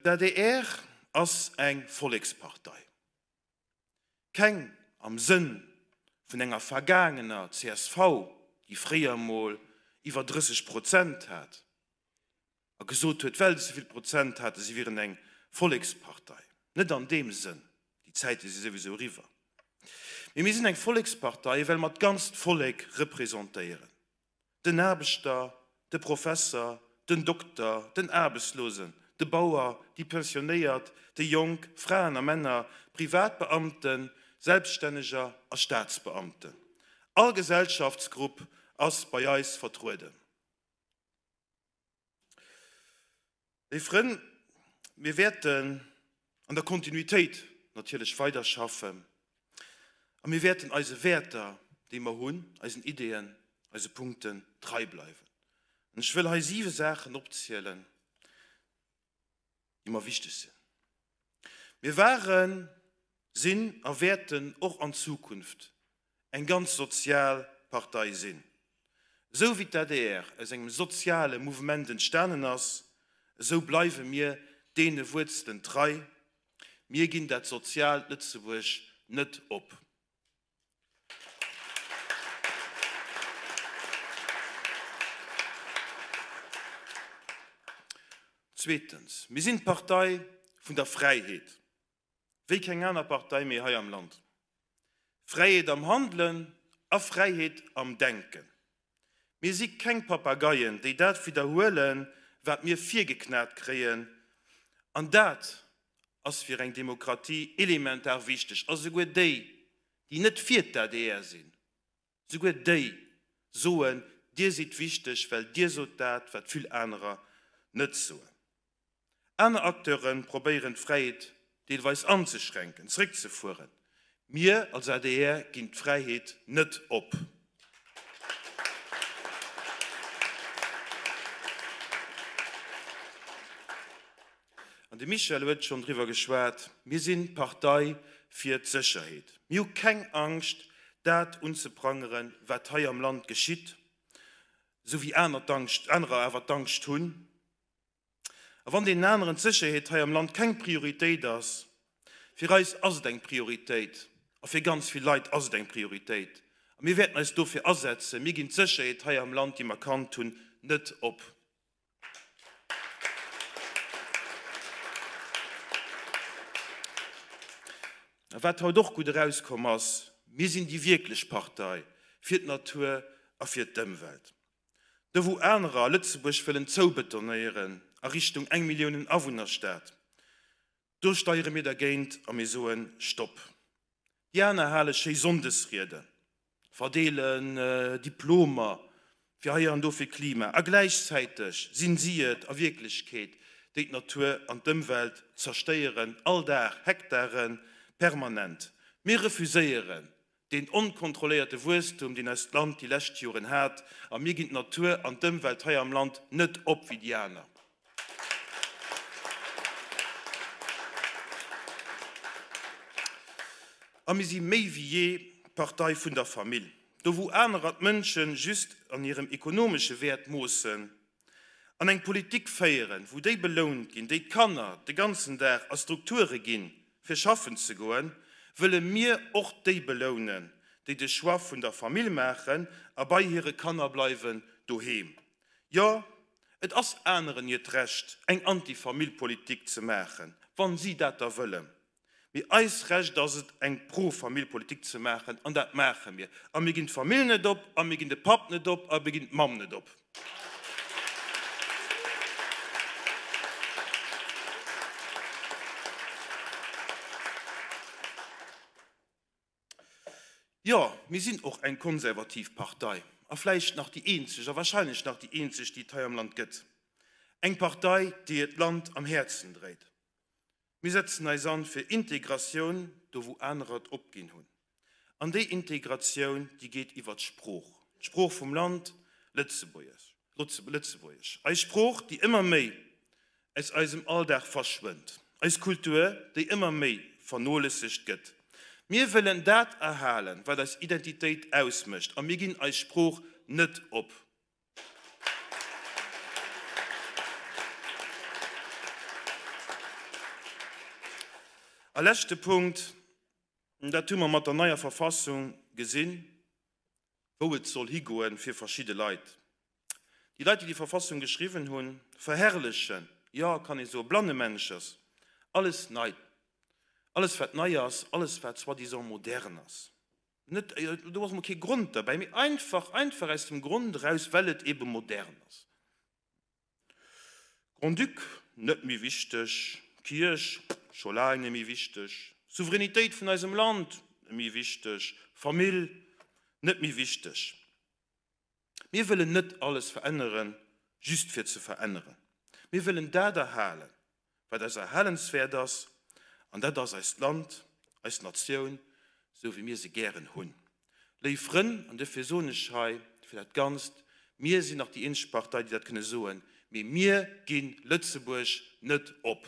D'adr ass eng Vollekspartei. Keng am Sënn vun enger vergaangener csv, déi fréier emol iwwer 30 Prozent hat a gesot huet, well se souvill Prozent hate, si wieren eng Vollekspartei. Net an deem Sënn, déi Zäite si souwisou eriwwer. Mee mir sinn eng Vollekspartei, well mer d'ganzt Vollek representéieren. Den Aarbechter, de Professer, den Dokter, den Aarbechtslosen, de Bauer, déi Pensionéiert, déi Jonk, Fraen a Männer, Privatbeamten, Selbststänneger a Staatsbeamten. All Gesellschaftsgrupp ass bei eis vertrueden. Léif Frënn, mir wäerten an der Kontinuitéit natierlech weiderschaffen a mir wäerten eise Wäerter, déi mer hunn, eisen Ideeën, eise Punkten trei bleiwen. An ech wëll hei siwe Saachen opzielen, déi mer wichteg sinn. Mir waren, sinn a wäerten och an Zukunft eng ganz sozial Partei sinn. Esou wéi d'ADR aus engem soziale Mouvement entstanen ass, esou bleiwe mir deene Wuerzelen trei. Mir ginn dat soziaalt Lëtzebuerg net op. Zweetens, mir sinn d'Partei vun der Fräiheet. Wéi keng aner Partei méi hei am Land. Fräiheet am Handelen a Fräiheet am Denken. Mir si keng Papageien, déi dat widderhuelen, wat mir virgeknat kréien. An dat ass fir eng Demokratie elementar wichteg. A souguer déi, déi net fir d'ADR sinn, souguer déi soen, Dir sidd wichteg, well Dir sot dat, wat vill anerer net soen. Aner Acteure probéieren d'Fräiheet deelweis anzeschränken, zréckzefueren. Mir als adr ginn d'Fräiheet net op. An de Michel huet schonn driwwer geschwat, Mir sinn d'Partei fir d'Sécherheet. Mir hu keng Angscht, dat unzeprangeren, wat hei am Land geschitt, esou wéi aner d'Angscht, anerer awer d'Angscht hunn. A wann deenen aneren d'Sécherheet hei am Land keng Prioritéit ass, fir eis ass et eng Prioritéit a fir ganz vill Leit ass et eng Prioritéit. A mir wäerten eis dofir asetzen. Mir ginn d'Sécherheet hei am Land, déi mer kannt hunn, net op. A wat haut och gutt erauskomm ass, Mir sinn déi wierklech Partei fir d'Natur a fir d'Ëmwelt. Do wou anerer Lëtzebuerg wëllen zoubetonéieren a Richtung eng Milliounen Awunnerstad, do steiere mir dergéint a mir soen Stopp. Déi aner hale schéi Sonndesrieden, verdeelen Diplomer fir hei an do fir Klima a gläichzäiteg sinn si et a Wierklechkeet, déi d'Natur an d'Ëmwelt zerstéieren, all Dag Hektaren, permanent. Mir refuséieren Deen onkontrolléierte Wuesstum, deen eist Land déi lescht Joren hat, a mir ginn d'Natur an d'Ëmwelt hei am Land net op wéi déi aner. A mir si méi wéi jee d'Partei vun der Famill. Do wou anerer d'Mënsche just an hirem ekonomesche Wäert moossen, An eng Politik féieren, wou déi belount ginn, déi d'Kanner de ganzen Dag a Strukture ginn, fir schaffen ze goen, wëlle mir och déi belounen, déi de Choix vun der Famill maachen a bei hire Kanner bleiwen doheem. Jo, et ass aneren hiert Recht, eng Anti-Famill-Politik ze maachen, wann si dat da wëllen. Mee eis Recht ass et, eng Pro-Famill-Politik ze maachen, an dat maache mir. A mir ginn d'Famill net op, a mir ginn de Papp net op, a mir ginn d'Mamm net op. Jo, mir sinn och eng konservativ Partei, a vläicht nach déi eenzeg, a wahrscheinlech nach déi eenzeg, déi et hei am Land gëtt. Eng Partei, déi hiert Land am Häerzen dréit. Mir setzen eis an fir Integratioun, do wou anerer et opginn hunn. An déi Integratioun, déi geet iwwer d'Sprooch, d'Sprooch vum Land, Lëtzebuergesch, Lëtzebuergesch, eis Sprooch, déi ëmmer méi aus eisem Alldag verschwënnt, eis Kultur, déi ëmmer méi vernolessegt gëtt. Mir wëllen dat erhalen, wat eis Identitéit ausmécht, a mir ginn eis Sprooch net op. A leschte Punkt, dat hu mer mat der neier Verfassung gesinn, wou et soll higoen fir verschidde Leit. Déi Leit, déi déi Verfassung geschriwwen hunn, verherrlechen, jo, kann ee soen, blannemännechers, alles nei, alles wat nei ass, alles wat soi-disant modern ass. Net, do ass emol kee Grond derbäi, mee einfach, einfach aus dem Grond eraus, well et ebe modern ass. Grand-Duc, net méi wichteg, Kierch, scho laang net méi wichteg, Souveränitéit vun eisem Land, net méi wichteg, Famill, net méi wichteg. Mir wëllen net alles veränneren, just fir ze veränneren. Mir wëllen dat erhalen, wat eis erhalenswäert ass, an dat ass eist Land, eis Natioun, esou wéi mir se gären hunn. Léif Frënn, an duerfir soen ech hei fir dat Ganzt, mir sinn nach déi eenzeg Partei, déi dat kënne soen, mee mir gi Lëtzebuerg net op.